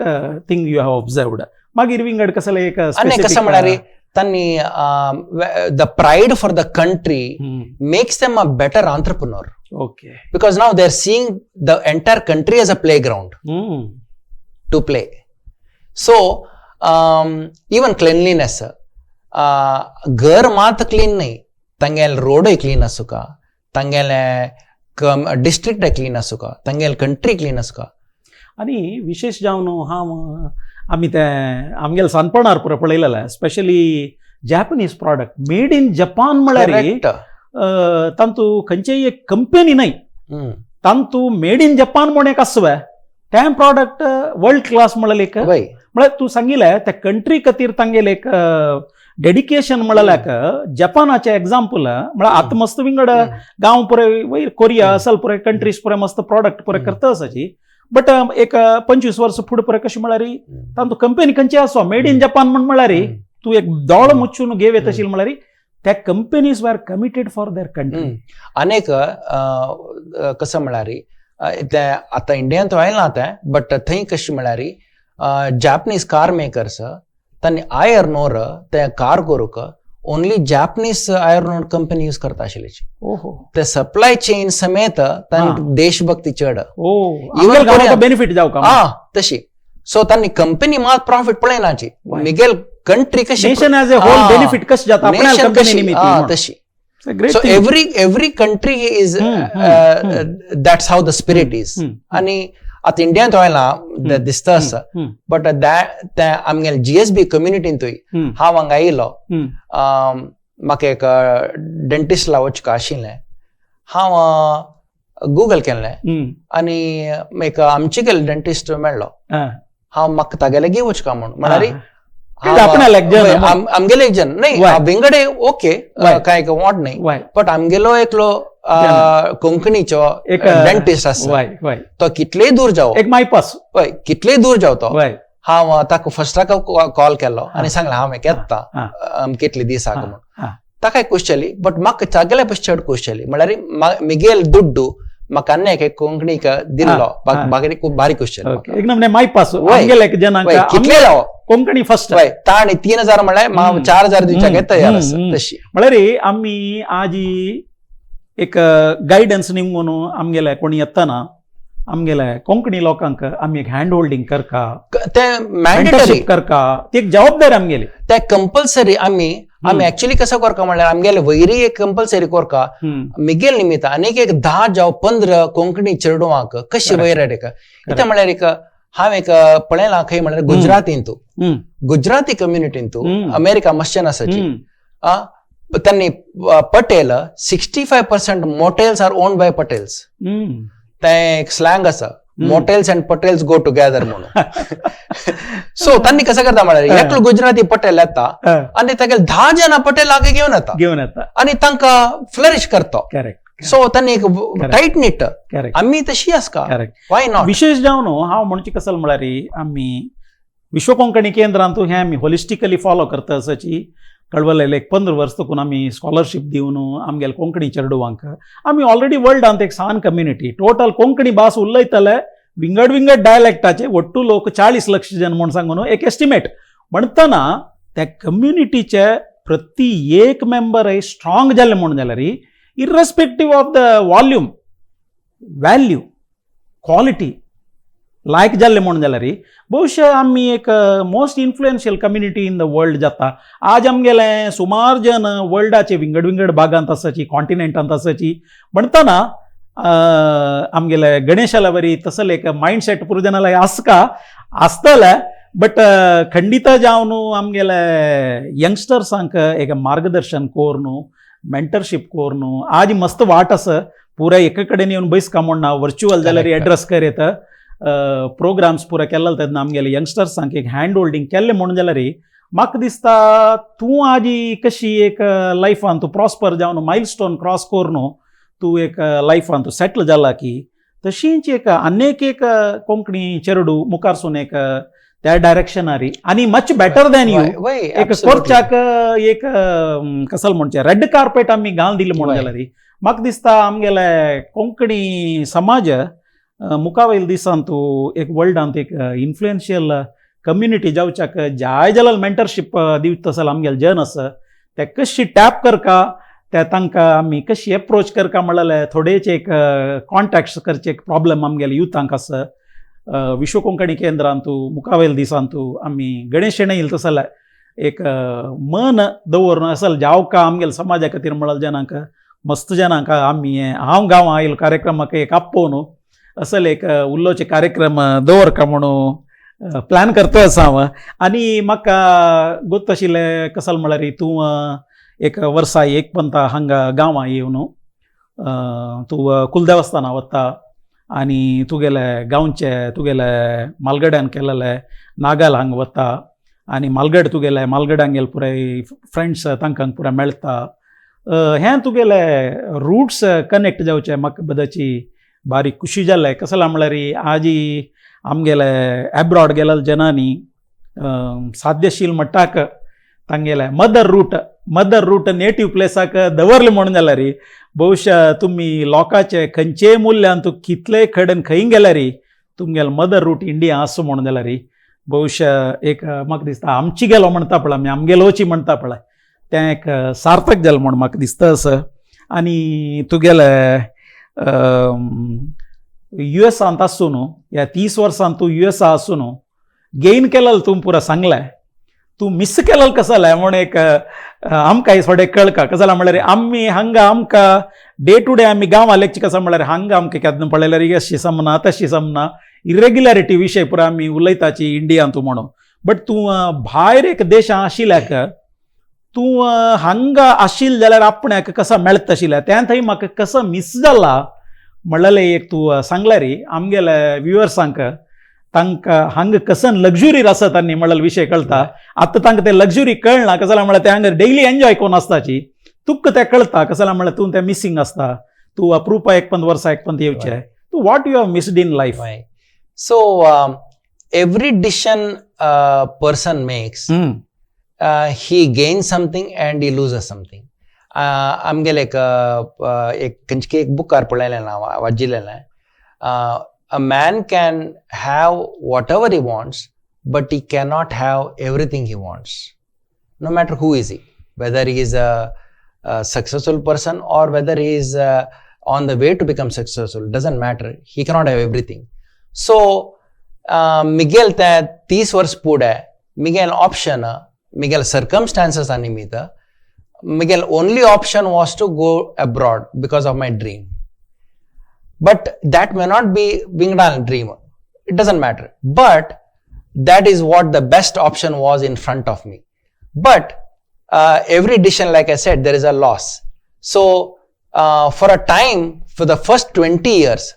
thing you have observed. मागीर विंगड कसलें एक आनी कसं म्हळ्यार तांणी the pride for the country makes them a better entrepreneur. Okay. Because now they are seeing the entire country as a play ground to play. So even cleanliness, घर मात क्लीन न्हय, तांगेले रोडय क्लीन आसूका, तांगेले डिस्ट्रिक्ट क्लीन आसूका, तांगेले country clean आसूका. आनी विशेश जावन हांव आमी ते आमगेले सानपणार पुरो पळयलेलें, specially Japanese product made in Japan म्हळ्यार तांतू खंयचेय एक कंपनी न्हय, तांतू मेड इन जपान म्हूण एक आसवे तें प्रॉडक्ट वर्ल्ड क्लास म्हणलें एक. म्हळ्यार तूं सांगिलें त्या कंट्री खातीर तांगेलें एक डेडिकेशन म्हणल्याक जपानाचें एग्जाम्पल म्हळ्यार आतां मस्त विंगड गांव पुरे वयर कोरिया असल पुरे कंट्रीज पुरे मस्त प्रॉडक्ट पुरे करता आसाची, बट एक 25 वर्स फुडें पुरे कशें म्हळ्यार तांतू कंपनी खंयची आसो मेड इन जपान म्हण म्हळ्यार तूं एक दोळो मुच्छून घेव येत आशिल्लें म्हळ्यार त्या companies were committed for their country. अनेक कसं म्हळ्यार ते आतां इंडियांत आयलां तें, बट थंय कशें म्हळ्यार जापनीज कार मेकर्स तांणी आयर्न ओर ते कार करूंक only Japanese iron ore company use करता आशिल्ली. ते सप्लाय चेन समेत तांणी देशभक्ती चड बेनिफीट जावं हा तशी. सो तांणी कंपनी मात प्रॉफिट पळयनाची, मिगेल कंट्री कशी nation as a whole benefit कशें जाता आपल्या तशी. So every country is that's how the spirit is. आनी आतां इंडियांत आयलां दिसता आसा, बट ते आमगेले जीएसबी कम्युनिटींतूय हांव हांगा येयलो, म्हाका एक डेंटिस्ट वचका आशिल्लें, हांव गुगल केल्लें आनी एक आमचे गेले डेंटिस्ट मेळ्ळो, हांव म्हाका तागेले घेवन वचका म्हूण म्हळ्यार आमगेले एक जन न्हय विंगडे ओके काय what न्हय, बट आमगेलो एकलो कोंकणीचो डेंटिस्ट आसा, तो कितलेय दूर जावं, एक मायपास हय कितलेय दूर जावं तो, हांव ताका फर्स्टाक कॉल केल्लो आनी सांगलें हांव एक येता कितले दीस आहा म्हणून. ताका एक खोशी जाली, बट म्हाका तागेल्या पयस चड खोशी जाली म्हळ्यार मिगेल दुड्डू म्हाका आनी एक कोंकणीक दिल्लो बाकी खूब बारीक खोशी जाली. एकदम मायपास कितले जावं कोंकणी फर्स्ट हय, ताणी 3000 म्हळ्यार 4000 दिवच्याक तयार आसा तशी. म्हळ्यार आमी आजी एक गायडन्स निमून आमगेले कोणी येतना आमगेले कोंकणी लोकांक आमी एक हँड होल्डिंग करका, ते मॅन्डेटरी करका, ती एक जबाबदारी आमगेली, ते कंपल्सरी. आमी आमी एक्चुअली कसो करका म्हळ्यार आमगेले वयरी एक कंपल्सरी करका मिगेल निमित्त आनीक एक 10 जावं 15 कोंकणी चेडवांक कशी वयर एक कितें म्हळ्यार एक हांव एक पळयलां खंय म्हळ्यार गुजरातींतू, गुजराती कम्युनिटींतू अमेरिका मश्चन आसाची त्यांनी Patel 65% motels are owned by Patels. ते एक स्लँग आसा, motels and Patels go together म्हणून. सो त्यांनी कसं करता म्हळ्यार एकलो गुजराती पटेल येता आनी तागेले 10 जाणां पटेलाक घेवन येता आनी तांकां फ्लरिश करता. सो त्यांनी एक टायट निट आमी तशी आसका, why not. विशेष जावन हांव म्हणचे कसल म्हळ्यार आमी विश्व कोंकणी केंद्रांत हें आमी होलिस्टिकली फॉलो करता आसाची. कळवलेले एक 15 वर्स तकून आमी स्कॉलरशीप दिवन आमगेले कोंकणी चेडवांक आमी ऑलरेडी वर्ल्डांत एक सान कम्युनिटी टोटल कोंकणी भास उलयतले विंगड विंगड डायलेक्टाचे ಒಟ್ಟು लोक 40 लक्ष जन म्हूण सांगून एक एस्टिमेट म्हणटना त्या कम्युनिटीचे प्रति एक मेंबर स्ट्रांग जाले म्हूण जाल्यार irrespective of the volume value quality लायक जाल्ले म्हूण जाल्यार बहुशा आमी एक most influential community in the world जाता. आज आमगेले सुमार जन वर्ल्डाचे विंगड विंगड भागांत आसाची, कॉन्टिनेंटांत आसाची म्हणटना आमगेले गणेशाला बरी तसले एक मायंडसेट पुरो जनाला आसका आसतले, बट खंडित जावन आमगेले यंगस्टर्सांक एक मार्गदर्शन करून मेंटरशीप करून आज मस्त वाट आसा पुरा एके कडेन येवन बैसका म्हूण ना, वर्च्युअल जाल्यार एड्रेस कर येता प्रोग्राम्स पुरा केल्ले तेन्ना आमगेले यंगस्टर्सांक एक हँड होल्डिंग केल्लें म्हूण जाल्यार म्हाका दिसता तूं आजी कशी एक लायफान तूं प्रॉस्पर जावन मायल स्टोन क्रॉस करून तूं एक लायफान तूं सेटल जाला की तशीच एक आनेक एक कोंकणी चेरडू मुखारसून एक त्या डायरेक्शनारी आनी मच बेटर दॅन you एक कोर्चाक एक कसल म्हणचें रेड कार्पेट आमी घालून दिली म्हूण जाल्यार म्हाका दिसता आमगेले कोंकणी समाज मुखावयल दिसान तूं एक वर्ल्डांत एक इन्फ्लुएन्शियल कम्युनिटी जावच्याक जाय जाल्यार मेंटरशीप दिवता जाल्यार आमगेले जन आसा ते कशी टॅप करका, ते तांकां आमी कशी एप्रोच करका म्हणल्यार थोडेच एक कॉन्टॅक्ट्स करचे एक प्रॉब्लम आमगेले युथांक आसा. विश्व कोंकणी केंद्रांतू मुखावेल दिसांतू आमी गणेश शेणैल तसले एक मन दवरून असल जावका आमगेले समाजा खातीर म्हणल जनांक मस्त जनांक आमी हांव गांवां आयल कार्यक्रमाक एक आपोवन असल एक उलोवचे कार्यक्रम दवरका म्हणून प्लॅन करतोय आसा हांव. आनी म्हाका गोत आशिल्लें कसल म्हळ्यार तूं एक वर्सा एक पंता हांगा गांवां येवन तूं कुलदेवस्थाना वता आनी तुगेले गांवचे तुगेले मालगड्यान केलेले नागाल हांगा वता आनी मालगड तुगेले मालगड्यांगेले पुराय फ्रेंड्स तांकां पुराय मेळटा. हें तुगेले रुट्स कनेक्ट जावचे म्हाका बदाची बारीक खुशी जालें. कसलें म्हळ्यार आजी आमगेले एब्रॉड गेलेले जनांनी साध्यशील म्हणटाक तांगेले मदर रूट नेटीव प्लेसाक दवरले म्हणून जाल्यार बहुशा तुमी लोकांचे खंयचेय मुल्यान तूं कितलेय कडेन खंय गेल्यार तुमगेले मदर रूट इंडिया आसूं म्हणून जाल्यार बहुशा एक म्हाका दिसता आमची गेलो म्हणटा पळय आमी आमगेलोची म्हणटा पळय तें एक सार्थक जालें म्हूण म्हाका दिसता असो. आनी तुगेले युएसांत आसून न्हू ह्या 30 वर्सां तूं युएसा आसून गेन केलें तूं पुरा सांगलें, तूं मिस केलें कसलें म्हूण एक आमकां थोडें कळका. कसलें म्हळ्यार आमी हांगा आमकां डे टू डे आमी गांवां लेगचे कसो म्हळ्यार हांगा आमकां केन्ना पळयल्यार अशी जमना तशी जमना इरेग्युलरिटी विशय पुरा आमी उलयताची इंडियांत म्हणून. बट तूं भायर एक देशां आशिल्ल्याक तूं हांगा आशिल्लें जाल्यार आपणाक कसो मेळटा आशिल्लें तें थंय म्हाका कसो मिस जाला म्हणलेलें एक तूं सांगल्यार आमगेले व्युअर्सांक तांकां हांगा कसन लक्झुरी आसत आनी म्हणलेलो विशय कळटा. आतां तांकां तें लक्झुरी कळना कसलें म्हळ्यार ते हांगा डेली एन्जॉय कोन्न आसताची तुका तें कळटा कसलें म्हळ्यार तूं तें मिसींग आसता तूं अप्रुपा एक पंद वर्सां एक पंद येवचें तूं what you have missed in life? Right. So every decision a person makes, he gains something and he loses something. आमगेले एक एक खंयचे एक बुकार पळयलें ना वाचिल्लें, a man can have whatever he wants, but he cannot have everything he wants, no matter who is he, whether he is a successful person or whether he is on the way to become successful, doesn't matter, he cannot have everything. So Miguel ते 30 वर्स फुडें Miguel option Miguel सर्कमस्टांसीस निमित्त Miguel only option was to go abroad because of my dream, but that may not be विंगडान dream, it doesn't matter, but that is what the best option was in front of me. But every decision, like I said, there is a loss. So for a time, for the first 20 years,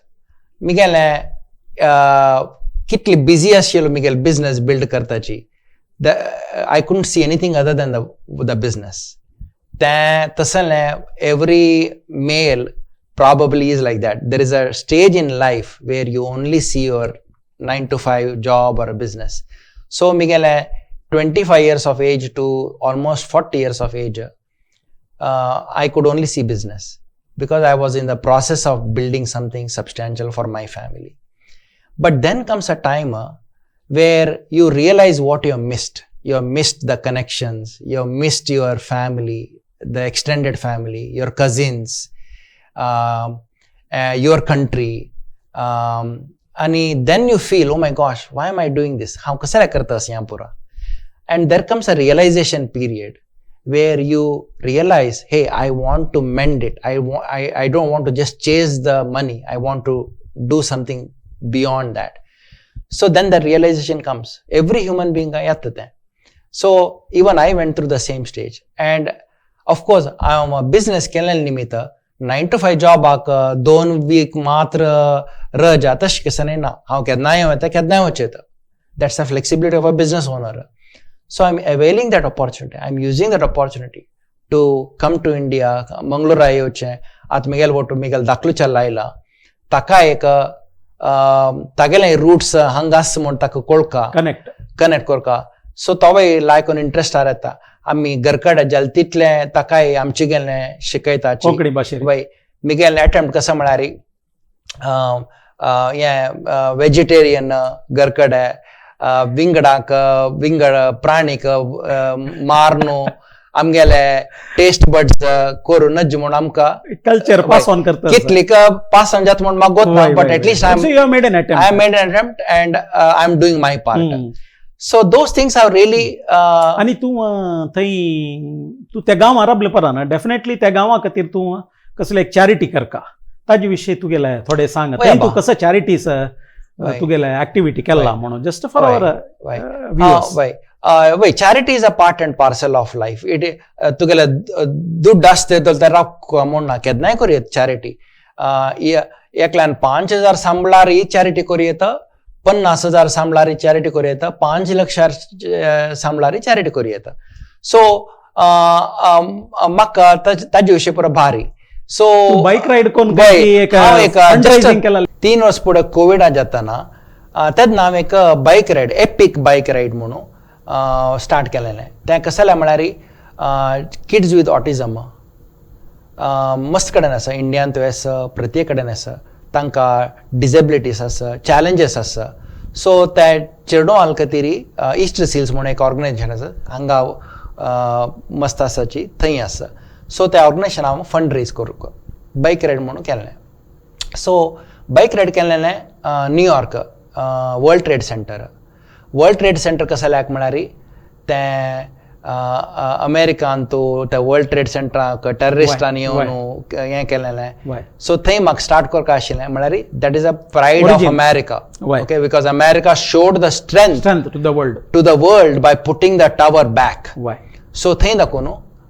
मिगेले कितली busy आशिल्लो Miguel business build करताची, the I couldn't see anything other than the business. तें तसलें every male probably is like that. There is a stage in life where you only see your 9 to 5 job or a business. So मिगेले 25 years of age to almost 40 years of age, I could only see business because I was in the process of building something substantial for my family. But then comes a time where you realize what you have missed. You have missed the connections, you have missed your family, the extended family, your cousins, your country. आणि then you feel, oh my gosh, why am I doing this? हांव कशें करता अशें हें पुरा? And there comes a realization period where you realize, hey, I want to mend it. I don't want to just chase the money. I want to do something beyond that. So then the realization comes. Every human being येता तें. So even I went through the same stage. And of course, I am a business केल्ले निमित्त 9 to 5 जॉबाक 2 week मात्र रजा तशें कशें ना. हांव केन्नाय वता केन्नाय वचयता. That's the flexibility of a business owner. So I am availing that opportunity, I am using that opportunity to come to India. मंगळूरा येवचें. आतां मिगेल वोटू मिगेल धाकलू चलो आयला ताका एक तागेले रुट्स हांगा आसा म्हूण ताका कळका. कनेक्ट. कनेक्ट करका. सो तोवूय लायक इंट्रस्ट येता. आमी घरकडे जाले तितलें ताकाय आमचे गेले शिकयता. कोंकणी भाशेन. वय, मिगेल अटेम्प्ट कसो म्हळ्यार हें वेजिटेरियन घरकडे विंगडाक विंगड प्राणीक मार न्हू. आमगेले टेस्ट बड्स करूं नज म्हूण आमकां कल्चर पास ऑन करता कितली पास ऑन जाता म्हूण म्हाका गोत ना, but at least I you made an attempt. I made an attempt and I am doing my part. So those things are really आनी तूं थंय तूं त्या गांवां राबले परा ना, डेफिनेटली त्या गांवा खातीर तूं कसले एक चॅरिटी करका, ताजे विशीं तुगेले थोडे सांग. थंय तूं कसं चॅरिटीज तुगेले एक्टिविटी केला म्हणून जस्ट फॉर our वय वय. Charity is a part and parcel of life. It तुगेले दुड्ड आसते जाल्यार रोख म्हूण ना, केन्नाय करूं येता चॅरिटी. एकल्यान 5,000 सांबळार ही चॅरिटी करूं येता, 50,000 सांबळार चॅरिटी करूं येता, 5 लक्षार सांबळार चॅरिटी करूं येता. सो म्हाका ताजे विशीं पुरो भारी. सो बायक रायड कोण एक 3 वर्स फुडें कोविडा जाताना तेन्ना हांवें एक bike ride, epic bike ride म्हणून स्टार्ट केलेलें. तें कसलें म्हळ्यार किड्स विथ ऑटिजम मस्त कडेन आसा, इंडियांतूय आसा, प्रत्येक कडेन आसा, तांकां डिसेबिलिटीज आसा, चॅलेंजीस आसा. सो ते चेडवां खातीर इस्ट सिल्स म्हणून एक ऑर्गनायजेशन आसा हांगा मस्त आसाची, थंय आसा. सो त्या ऑर्गनायजेशन हांव फंड रेज करूंक बायक रायड म्हणून केलें. सो बायक रायड केलेलें New York World Trade Center. World Trade Center कसं लायक म्हळ्यार तें अमेरिकान तूं त्या वर्ल्ड ट्रेड सेंटराक टेररिस्टांनी येवन हें केलेलें. सो थंय म्हाका स्टार्ट करपा आशिल्लें म्हळ्यार that is a pride of America. Okay, because America showed the strength to the world, to the world by putting the tower back. So थंय दाखोवन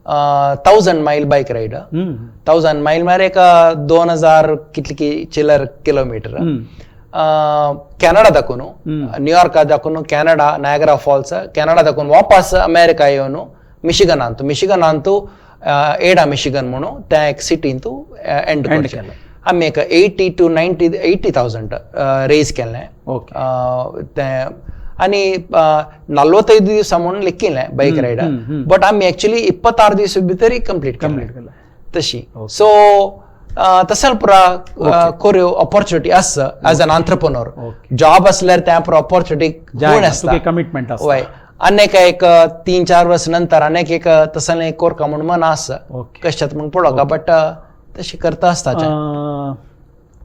1,000 mile bike ride, 1,000 mile म्हळ्यार एक 2,000 कितली चिलर किलोमिटर कॅनडा दाखोवन, न्यूयॉर्का दाखोवन, Canada Niagara falls, Canada दाखोवन वापस America येवन मिशिगनांतू, मिशिगनांतू एडा मिशिगन म्हणून त्या एक सिटींतू एंड केलें. आमी एक 80 to 90 80,000 raise केलें तें. आनी 45 दिवसा म्हणून लेखिल्लें बायक रायड, बट आमी एक्चुअली 26 दिवस भितर कंप्लीट केलें तशी. सो तसल पुरा कोऱ्यो ऑपॉर्च्युनिटी आसा एज एन आंत्रप्रनोर. जॉब आसल्यार त्या पुरा ऑपॉर्च्युनिटी कोण आसता, कमिटमेंट आसता. वय, आनीक एक 3-4 वर्स नंतर आनीक एक तसलें कोरका म्हूण मन आसा, कशात म्हूण पळोवका, बट तशें करता आसता.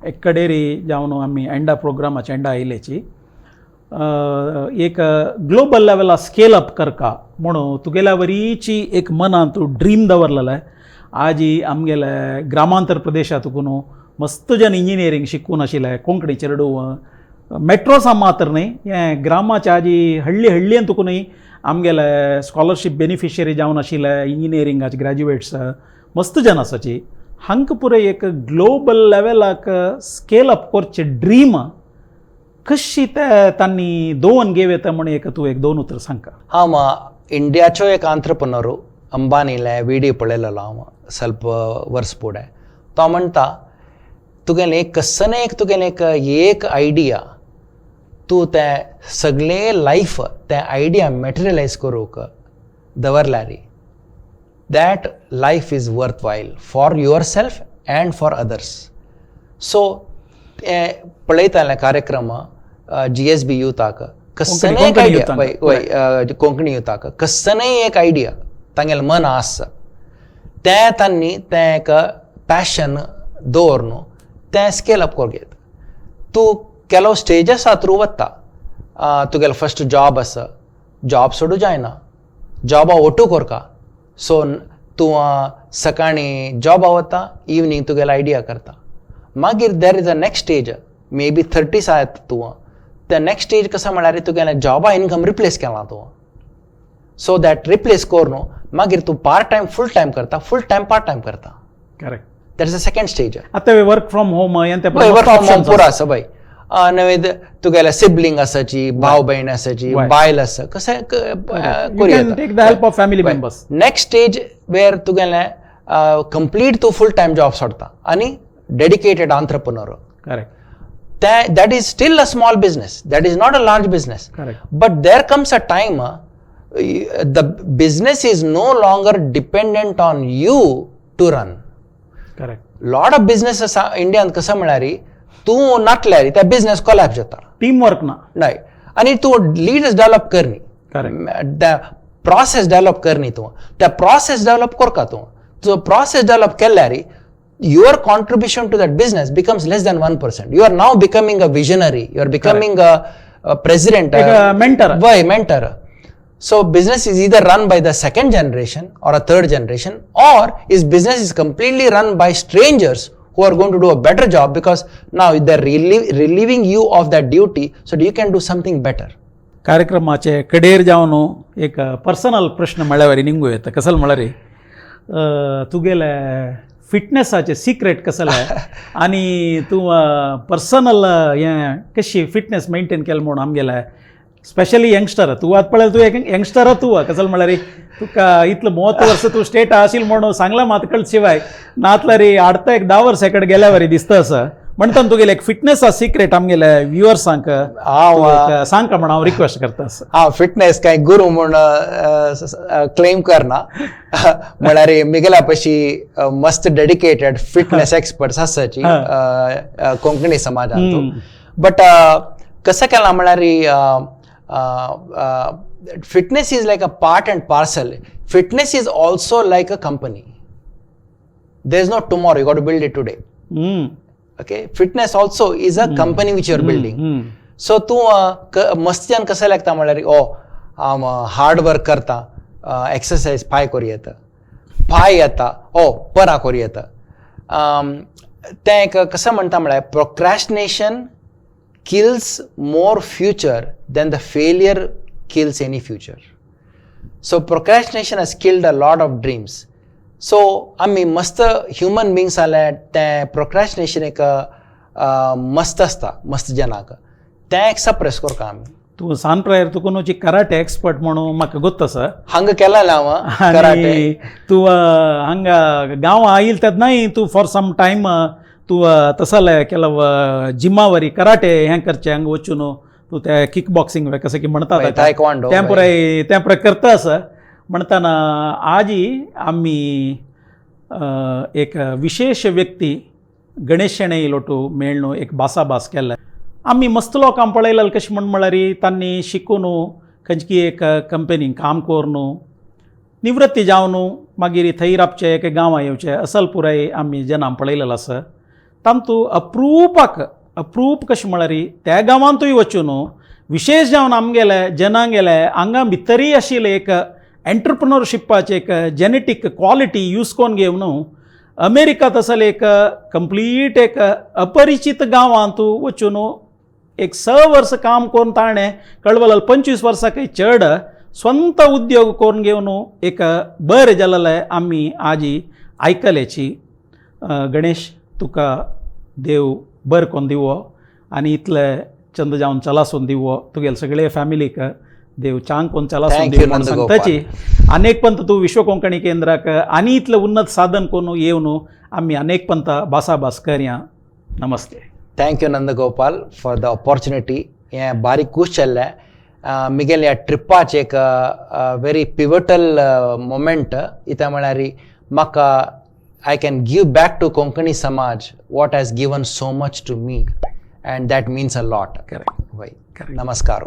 एक कडेरी जावन आमी एंडा प्रोग्रामाचे एंडा आयलेची एक ग्लोबल लेवला स्केल अप करका म्हणून तुगेल्या वरीची एक मनांत ड्रीम दवरलेलें. आजी आमगेले ग्रामांतर प्रदेशांतून मस्त जन इंजिनियरींग शिकून आशिल्ले कोंकणी चेडूं मेट्रोसा मात्र न्ही, हें ग्रामाच्या आजी हळ्ळी हळ्ळींतूनय आमगेले स्कॉलरशीप बेनिफिशियरी जावन आशिल्ले इंजिनियरिंगाचे ग्रॅज्युएट्स मस्त जन आसाची. हांकां पुराय एक ग्लोबल लेवलाक स्केल अप करचें ड्रीम कशी ते तांणी दोन घेव येता म्हण एक तूं एक दोन उतर सांगका. हांव इंडियाचो एक आंत्रप्रनर अंबानीले विडियो पळयलेलो हांव ಸ್ವಲ್ಪ वर्स फुडें. तो म्हणटा तुगेलें एक कसने एक तुगेलें एक एक आयडिया तूं तें सगळें लायफ तें आयडिया मटेरियलायज करूंक दवरल्यार that life is worthwhile for yourself and for others. So पळयतालें कार्यक्रम जी एस बी युथाक कसने एक आयडिया, वय कोंकणी युथाक कसने एक आयडिया तांगेलें मन आसा तें तांणी तें एक पॅशन दवर न्हू तें स्केल अप करूंक येता. तूं ಕೆಲವು स्टेजस थ्रू वता. तुगेलो फस्ट जॉब आसा, जॉब सोडूं जायना, जॉबा ओटू करका. सो तूं सकाळीं जॉबा वता, इवनींग तुगेलो आयडिया करता. मागीर there is a next stage, maybe 30 येता तूं. ते नेक्स्ट स्टेज कसो म्हळ्यार तुगेलें जॉबा इनकम रिप्लेस केलां तूं. सो that replace करून मागीर तूं पार्ट टायम फूल टायम करता, फूल टायम पार्ट टायम करता. Correct, that is a second stage. आतां work from home work from home पुरो आसा बाय. नवे तुगेले सिबलिंग आसाची, भाव भयण आसाची, बायल आसा, कशें take the help of family members. Next stage where तुगेलें कंप्लीट तूं फूल टायम जॉब सोडता आनी dedicated entrepreneur. Correct, that is still a small business, that is not a large business. But there comes a time the business is no longer dependent on you to run. Correct. Lot of businesses इंडियान कसं म्हळ्यार तूं नाटल्यार त्या business collapse जाता. Team work ना. न्हय, आनी तूं लिडर्स डेव्हलप करनी. प्रोसेस डेवलप कर न्ही तूं, त्या प्रोसेस डेवलप करका तूं. सो प्रोसेस डेवलप केल्यार your contribution to that business becomes less than 1%. You are now becoming a visionary, you are becoming a president. एक mentor. वय, mentor. So business is either run by the second generation or a third generation, or is business is completely run by strangers who are going to do a better job, because now they're relieving you of that duty so that you can do something better. कार्यक्रमाचे कडेर जावन एक personal प्रश्न म्हळ्यार निंगू येता. कसल म्हळ्यार तुगेले फिटनेसाचे secret कसलें आनी तूं पर्सनल हें कशी फिटनेस मेंटेन केलें म्हणून आमगेले स्पेशली यंगस्टर, तूं आतां पळय तूं एक यंगस्टर तूं, कसल म्हळ्यार तुका इतलो 30 वर्सां तूं स्टेट आशिल्लो म्हणून सांगलां मात कळ शिवाय नातल्यार आडता एक 10 वर्सां कडेन गेल्यावरी दिसता आसा. म्हणटा तुगेले एक फिटनेसा सिक्रेट आमगेले व्युअर्सांक हांव सांगका म्हण हांव रिक्वेस्ट करता आसा. हांव फिटनेस कांय गुरू म्हूण क्लेम करना, म्हळ्यार मिगेल्या पशी मस्त डेडिकेटेड फिटनेस एक्सपर्ट्स आसाची कोंकणी समाजांत. बट कसं केलां म्हळ्यार fitness is like a part and parcel. Fitness is also like a company. There is no tomorrow, you got to build it today. Okay, fitness also is a company which you are building. So तूं मस्त्यान कसं लागता म्हळ्यार ओ हांव hard work करता, exercise पांय करूं येता, पांय येता, ओ परा करूं येता. तें एक कसं म्हणटा म्हळ्यार procrastination kills more future than the failure kills any future. So procrastination has killed a lot of dreams. So आमी मस्त ह्युमन बिंग्स जाल्यार तें प्रोक्रॅस्टिनेशन एक मस्त आसता मस्त जनाक, तें एक सप्रेस करता आमी. तूं सान प्रायर तुका न्हू कराटे एक्सपर्ट म्हणून म्हाका गोत्त आसा. हांगा केला हांव कराटे. आनी तूं हांगा गांवां आयल तेन्नाय तूं फॉर सम टायम तूं तसले केला जिमावरी कराटे हें करचें, हांगा वचून तूं ते किक बॉक्सिंग कसं की म्हणतात हय, तायक्वांडो. तें पुराय तें पुराय करता आसा. म्हणटाना आजी आमी एक विशेश व्यक्ती गणेश शेणै लोटू मेळ्ळो, एक भासाभास केल्ले. आमी मस्त लोकांक पळयलें कशें म्हण म्हळ्यार तांणी शिकून खंयची एक कंपनीन काम करून निवृत्ती जावन मागीर थंय राबचे एक गांवां येवचे असल पुराय आमी जनां पळयलेलो आसा. तांतू अप्रुपाक अप्रूप कशें म्हळ्यार त्या गांवांतूय वचून विशेश जावन आमगेले जनांगेले हांगा भितरूय आशिल्ले एक एंटरप्रिनरशिपाचे एक जेनेटीक क्वॉलिटी यूज करून घेवन अमेरिका तसले एक कंप्लीट एक अपरिचीत गांवांत वचून एक 6 वर्स काम करून ताणें कळवल 25 वर्सां काही चड स्वंत उद्योग करून घेवन एक बरें जालेलें आमी आजी आयकल्याची. गणेश, तुका देव बरें करून दिवो आनी इतले चंद जावन चलासून दिवो, तुगेले सगळे फॅमिलीक देव चांग कोण चलासून Thank दिवो you, म्हूण नंदगोपाल. सांगताची. अनेक पंत तूं विश्व कोंकणी केंद्राक आनी इतलें उन्नत साधन करून येवन आमी अनेक पंत भासाभास करया. नमस्ते. Thank you Nandagopal for the opportunity. हें बारीक खूश जाल्लें मिगेल्या ह्या ट्रिपाचें एक व्हेरी पिवटल मोमेंट इत्या म्हळ्यार म्हाका I can give back to Konkani समाज what has given so much to me, and that means a lot. Correct. वय. Correct. नमस्कार.